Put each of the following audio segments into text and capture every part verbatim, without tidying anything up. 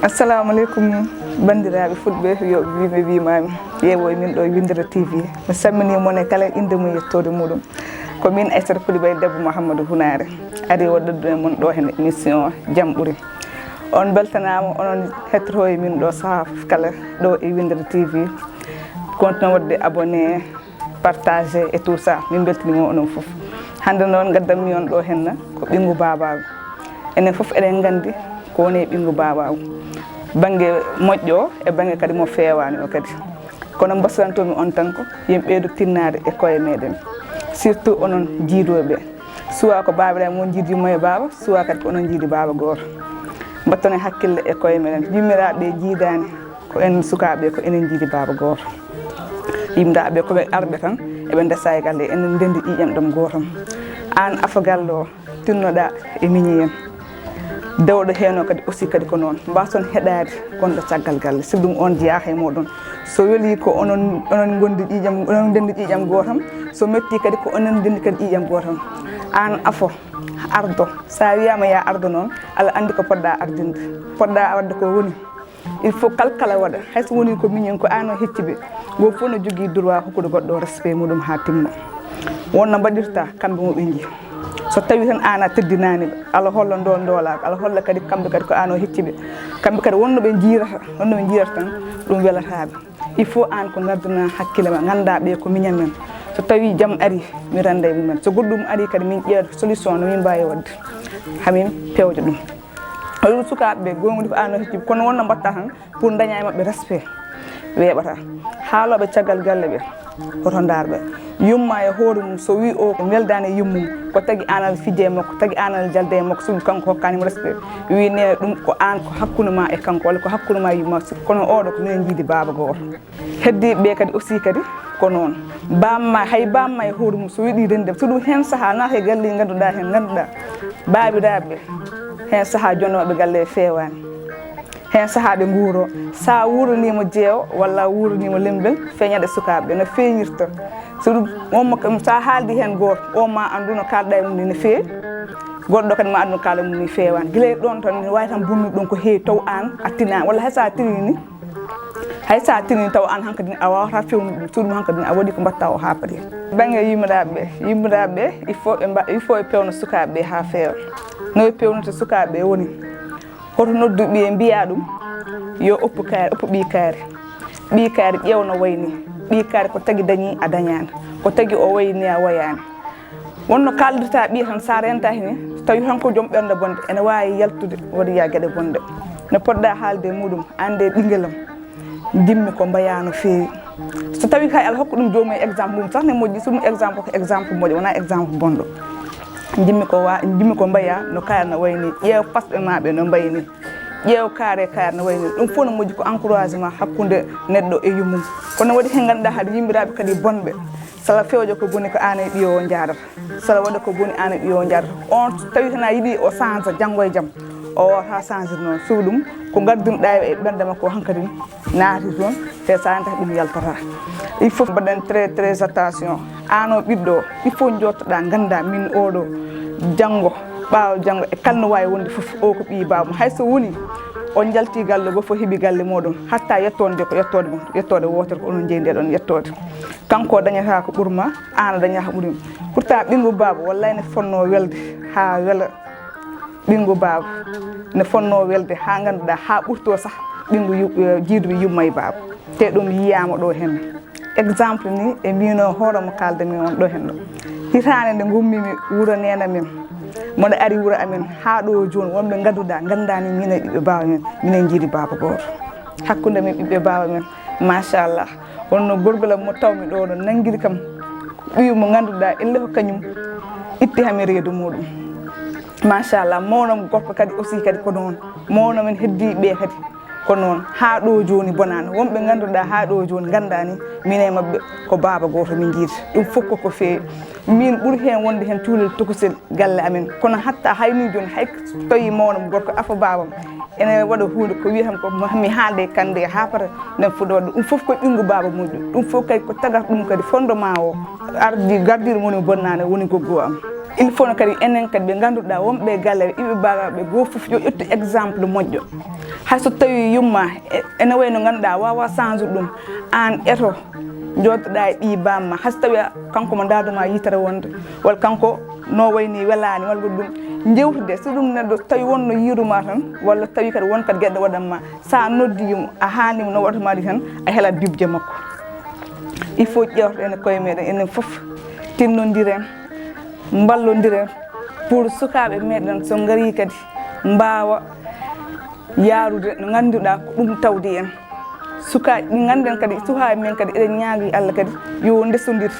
Assalamu aleykum, banndiraaɓe fulɓe, yo wiime wiimaami, yeewo e min ɗo e Winndere T V. Mi salminii mon e kala innde mum e yettoode muɗum. Ko min Aissata Coulibaly, debbo Mouhamadou Hunaare, ari waɗdude e mon ɗo heen émission Jam Ɓuri. On mbeltanaama, onon hettotoo e min ɗo sahaa fof kala ɗo e Winndere T V. Continuez waɗde abonné, partager et tout ça. Min mbeltaniima onon fof. Hannde noon, ngaddanmi on ɗo henna ko ɓinngu baabaagu. Enen fof eɗen nganndi ko woni e ɓinngu baabaagu. Bannge moƴƴo o e bannge kadi mo feewaani o kadi. Kono mbasiyantoomi on tan ko yo en ɓeydu tinnaade e koye meɗen. Surtout onon jiidooɓe. Soit ko baabiraaɓe mon jiidi yumma e baaba, soit kadi ko onon jiidi baaba gooto. Mbatten hakkille e koye meɗen. Yummiraaɓe jiidaani, ko en sukaaɓe, ko enen jiidi baaba gooto. Yimdaaɓe ko ɓe arɓe tan, eɓe ndesa e galle, enen ndenndi ƴiiƴam ɗam gootam. Aan afo galle o, tinnoɗaa e miñi en. Dewɗo heen o kadi aussi kadi ko noon. Mbaason heɗaade gonɗo caggal galle, sibu ɗum on jeyaa e mooɗon. So welii ko onon, onon ngondi ƴiiƴam, onon ndenndi ƴiiƴam gootam. So metti kadi ko onon ndenndi kadi ƴiiƴam gootam. Aan afo, ardo. So a wiyaama yaa ardo noon, aɗa anndi ko poɗɗaa ardinde. Poɗɗaa waɗde ko woni. Il faut kala kala waɗa, hay so woni ko miñen, ko aan o hecci ɓe. Gooto fof no jogii droit hokkude goɗɗo respect muɗum haa timma. Won no mbaɗirta kamɓe mo ɓe nji. So tawii tan aan a teddinaani ɓe, aɗa holla ndool ndoolaagu, aɗa holla kadi kamɓe kadi ko aan o hecci ɓe. Kamɓe kadi won no ɓe njiirata, won no ɓe njiirata tan, ɗum welataa ɓe. Il faut aan ko ngaddanaa hakkille ma, nganndaa ɓe ko miñam men. So tawii jam arii, mi rennda e mumen. So goɗɗum arii kadi, min ƴeewta solution no min mbaawi waɗde. Haa min pewja ɗum. Oɗon sukaaɓe ɓe, goonga ko aan o hecci, kono won no mbaɗta tan pour daña e maɓɓe respect. Weeɓata. Haalooɓe caggal galle ɓe, hoto ndaar ɓe. Yumma e hoore mum, so wii o ko weldaani e yummum, ko tagi aan aɗa fija e makko, tagi aan aɗa jalda e makko, sabu kanko hokkaani mo respect. Wii nee ɗum ko aan, ko hakkunde ma e kanko, walla ko hakkunde ma e yumma, kono oɗo ko minen njiidi baaba gooto. Heddiiɓe ɓe kadi aussi kadi ko noon. Bamma, hay bamma e hoore mum so yiɗi rende, so ɗum heen sahaa naata e galle ngannduɗaa heen, ngannduɗaa baabiraaɓe ɓe, heen sahaa jonnooɓe galle feewaani. Heen sahaa ɓe nguuro. So a wuuraniima jeewo walla a wuuraniima lembel, feeñat e sukaaɓe ɓe no feeñirta. So ɗum, on mo kam, so a haaldi heen gooto, o ma anndu no kaalɗa e mum ni no feewi. Goɗɗo kadi ma anndu no kaalɗa e mum ni feewaani. Gila e ɗoon tan, ne waawi tan bonnude ɗum ko heewi, taw aan a tinaani. Walla hay so a tinii ni, hay so a tinii taw aan hankadi a waawataa feewnude ɗum, suudu mum hankadi a waɗi ko mbaɗta o haa paari. Bannge yummiraaɓe ɓe, yummiraaɓe ɓe, il faut ɓe mba-, il faut ɓe peewna sukaaɓe ɓe haa feewa. No ɓe peewnirta sukaaɓe ɓe woni, hoto noddu ɓiye mbiya ɗum yo oppu kaari, oppu ɓii kaari. Ɓii kaari ƴeew no wayni. Ɓii kaari ko tagi dañi a dañaani. Ko tagi o wayni a wayaani. Wonno kaaldirta ɓiye tan, sa rentaaki ni, so tawi tan ko joom ɓernde bonde, ene waawi yaltude waɗoya geɗe bonɗe. No poɗɗa haalde e muɗum, aan de ɓinngelam, njimmi ko mbayaa no feewi. So tawi kay aɗa hokka ɗum joomum e exemple mum, sax ne moƴƴi, so ɗum exemple ko exemple moƴƴo, wonaa exemple bonɗo. Njimmi ko wa-, njimmi ko mbayaa no kaari no wayni, ƴeew pasɓe ma ɓe no mbayni. Ƴeew kaare kaare no wayni. Ɗum fof no moƴƴi, ko encouragement hakkunde neɗɗo e yummum. Kono waɗi heen ngannduɗaa hade yimmiraaɓe kadi bonɓe. Sala fewja ko boni ko aan e ɓiyo o njaadata. Sala waɗa ko boni aan e ɓiyo o njaadata. On so tawi tan a yiɗi o change janngo e jam. O wawata changer noon. Sabu ɗum ko ngaddunoɗaa e ɓernde makko hankadi naati toon, te sa rentaki ɗum yaltata. Il faut mbaɗen très, très attention. Aan o ɓiɗɗo, il faut njottoɗaa, nganndaa min oɗo, janngo, ɓaawo janngo, e kala no waawi wonde fof, o ko ɓii baaba mum. Hay so woni on njalti galle goo fof, heɓi galle mooɗon, hatta yettoonde ko yettoode mum, yettoode wootere ko onon njeyi nde ɗon yettoode. Kanko o dañata ko ɓuri ma, aan a dañata ko ɓuri mum. Pourtant ɓinngu baaba wallay ne fonnoo welde haa wela. Ɓinngu baaba ne fonnoo welde haa ngannduɗaa, haa ɓurtoo sah ɓinngu yu-, eh, jiiduɓe yumma e baaba. Te ɗum yiyaama ɗo heen. Exemple ni, e mbino hoore mo kaalda min on ɗo heen ɗo. Hitaande nde ngummimi wuro neene amen, mboɗo ari wuro amen haa ɗo jooni, wonɓe ngannduɗaa, nganndaa ni minen ɓiɓɓe baaba men, minen njiidi baaba gooto. Hakkunde men ɓiɓɓe baaba men, machallah. Wonno gorgol am mo tawmi ɗo, no nanngiri kam, ɓiyu mo ngannduɗaa, elle ko kañum itti hami reedu muɗum. Machallah, mawno mo gorko kadi aussi kadi ko noon. Mawno men heddiiɓe ɓe kadi ko noon. Haa ɗo jooni bonaani. Wonɓe ngannduɗaa haa ɗo jooni nganndaa ni, min e maɓɓe ko baaba gooto min njiidi. Ɗum fof ko ko feewi. Min ɓuri heen wonde heen cuulel tokosel galle amen. Kono hatta hay ni jooni, hay so tawii mawno mo gorko afo baabam, ene waɗa huunde ko wiyata ko mi haalde e kande haa pata nden fuɗa waɗde. Ɗum fof ko ɓinngu baaba moƴƴo. Ɗum fof kadi ko tagata ɗum kadi fondement o. Ardi gardiiɗo mo woni bonnaani woni goggo am. Il faut no kadi enen kadi ɓe ngannduɗaa wonɓe e galle, ɓiɓɓe baabaaɓe, goo fof yo ƴettu exemple moƴƴo. Hay so tawii yumma e-, ene wayi no ngannduɗaa waawa change ɗum, aan eto njooɗoɗaa e ɓii baamma, hay so tawii kanko mo ndaaduma yitere wonde, walla kanko no wayi ni welaani, walla goɗɗum, njeewtude, so ɗum neɗɗo tawi wonno yiiruma tan, walla tawi kadi won kadi geɗe waɗanma, so a noddiima, a haalniima no waɗata ma ɗi tan, a helat dibje makko. Il faut ƴeewten e koye meɗen, enen fof tinnondiren, mballondiren pour sukaaɓe meɗen so ngarii kadi mbaawa yaarude no ngannduɗaa ko ɗum tawdi en. Sukaaɓe, ɗi ngannden kadi, sukaaɓe men kadi, eɗen ñaagii Allah kadi yo ndesondir.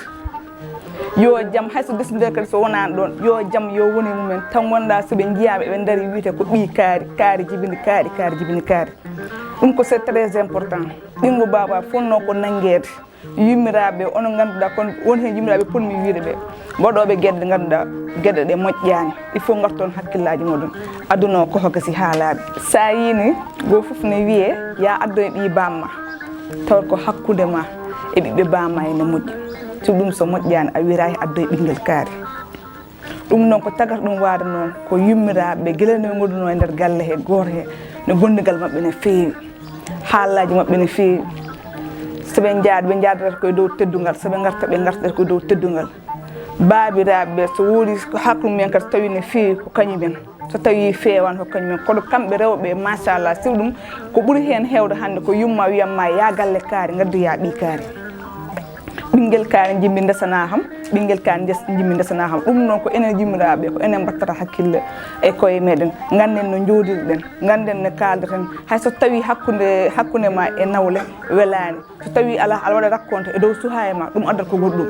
Yo jam, hay so ndesondir kadi so wonaani ɗoon, yo jam yo won e mumen. Tan wonda so ɓe njiyaama eɓe ndarii wiyetee ko ɓii kaari, kaari jibini kaari, kaari jibini kaari. Ɗum ko c'est très important. Ɓinngu baaba fof no ko nanngeede. Yummiraaɓe, onon ngannduɗaa kon won heen yummiraaɓe potmi wiyde ɓe, mbaɗooɓe geɗe ɗe ngannduɗaa geɗe ɗe moƴƴaani. Il faut ngarton hakkillaaji muɗum. Aduna o ko hokasi haalaaɓe. So a yiini goo fof ne wiyee, "Yaa addoy ɓii baamma." Taw ko hakkunde ma e ɓiɓɓe baamma ene moƴƴi. So ɗum so moƴƴaani, a wiraaki addoy ɓinngel kaari. Ɗum noon ko tagata ɗum waade noon ko yummiraaɓe ɓe gila no ɓe ngonduno e nder galle he gooto he, no gondigal maɓɓe ne feewi, haalaaji maɓɓe ne feewi. So ɓe njaada, ɓe njaadata koye dow teddungal, so ɓe ngarta, ɓe ngartata koye dow teddungal. Baabiraaɓe ɓe, so woodi ko hakkunde mumen kadi, so tawi ne feewi ko kañumen, so tawi feewaani ko kañumen. Kono kamɓe rewɓe, machallah, sibu ɗum ko ɓuri heen heewde hannde ko yumma wiyatma yaa galle kaari, ngaddoyaa ɓii kaari. Ɓinngel kaari jimmi ndesanaa kam, ɓinngel kaari ndes-, jimmi ndesanaa kam. Ɗum noon ko enen yummiraaɓe, ko enen mbattata hakkille e koye meɗen. Ngannden no njooɗirɗen, ngannden no kaaldaten. Hay so tawii hakkunde, hakkunde ma e nawle welaani, so tawii alaa, aɗa waɗa rakkonte e dow suhaa e ma, ɗum addata ko goɗɗum.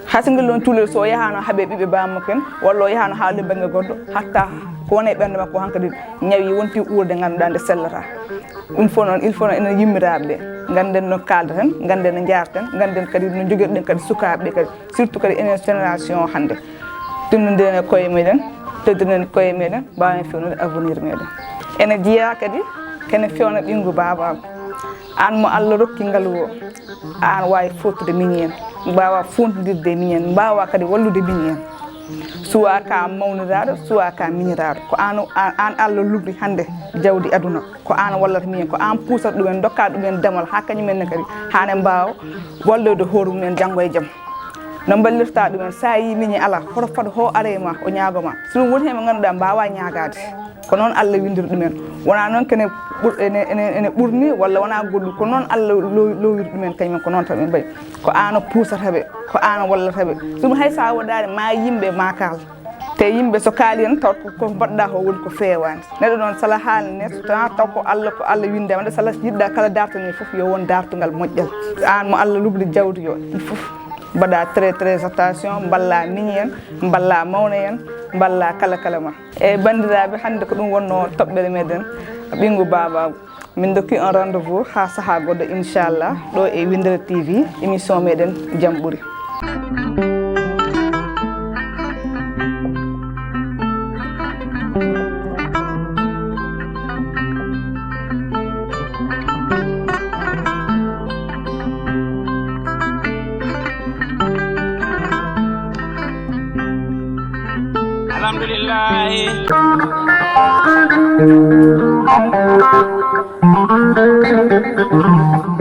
Hay so ngel ɗoon cukalel so o yahaano haaɓe ɓiɓɓe baamma ken, walla o yahaano haalde bannge goɗɗo, hatta ko woni e ɓernde makko hankadi ñawi wonti uurde ngannduɗaa nde sellataa. Ɗum fof noon, il faut noon enen yummiraaɓe ɓe, ngannden no kaaldaten, ngannden no njaarten, ngannden kadi no njogirɗen kadi sukaaɓe ɓe kadi, surtout kadi enen génération o hannde. Tinnondiren e koye meɗen, teddiren koye meɗen, mbaawen fewnude avenir meɗen. Ene jeyaa kadi kene fewna ɓinngu baabaagu. Aan mo Allah rokki ngalu o, aan waawi footude miñi en, mbaawa foontondirde e miñi en, mbaawa kadi wallude miñi en. Suwaa ka mawniraaɗo, suwaa ka miñiraaɗo. Ko aan, aan, aan Allah lugri hannde jawdi aduna. Ko aan wallata miñi en, ko aan puusata ɗumen, dokka ɗumen damal haa kañumen ne kadi, haa ne mbaawa walloyde hoore mumen janngo e jam. No mballirta ɗumen, so a yii miñi alaa, hoto fad ho are e ma, o ñaago ma. So ɗum woni heen ɓe ngannduɗaa mbaawaa ñaagaade. Ko noon Allah winndiri ɗumen. Wonaa noon kene ɓur-, ene, ene, ene ɓurni walla wonaa goɗɗum. Ko noon Allah lo-, loowiri ɗumen kañumen, ko noon tan ɓe mbayi. Ko aan puusata ɓe, ko aan wallata ɓe. So ɗum hay so a woɗaani, ma yimɓe ma kaal. Te yimɓe so kaali en, taw ko, ko mbaɗɗa ko woni ko feewaani. Neɗɗo noon sala haalne, so tawaa taw ko Allah, ko Allah winndama, nde sala yiɗɗa kala dartani fof yo won dartungal moƴƴal. Aan mo Allah lugri jawdi o, il faut mbaɗa très, très attention, mballa miñi en, mballa mawne en, mballa kala kala ma. Eeyi, banndiraaɓe, hannde ko ɗum wonnoo toɓɓere meɗen, Ɓinngu Baabaagu. Min ndokki on rendez-vous haa sahaa goɗɗo, inchallah, ɗo e Winndere T V, émission meɗen Jam Ɓuri. Alhamdulillahi.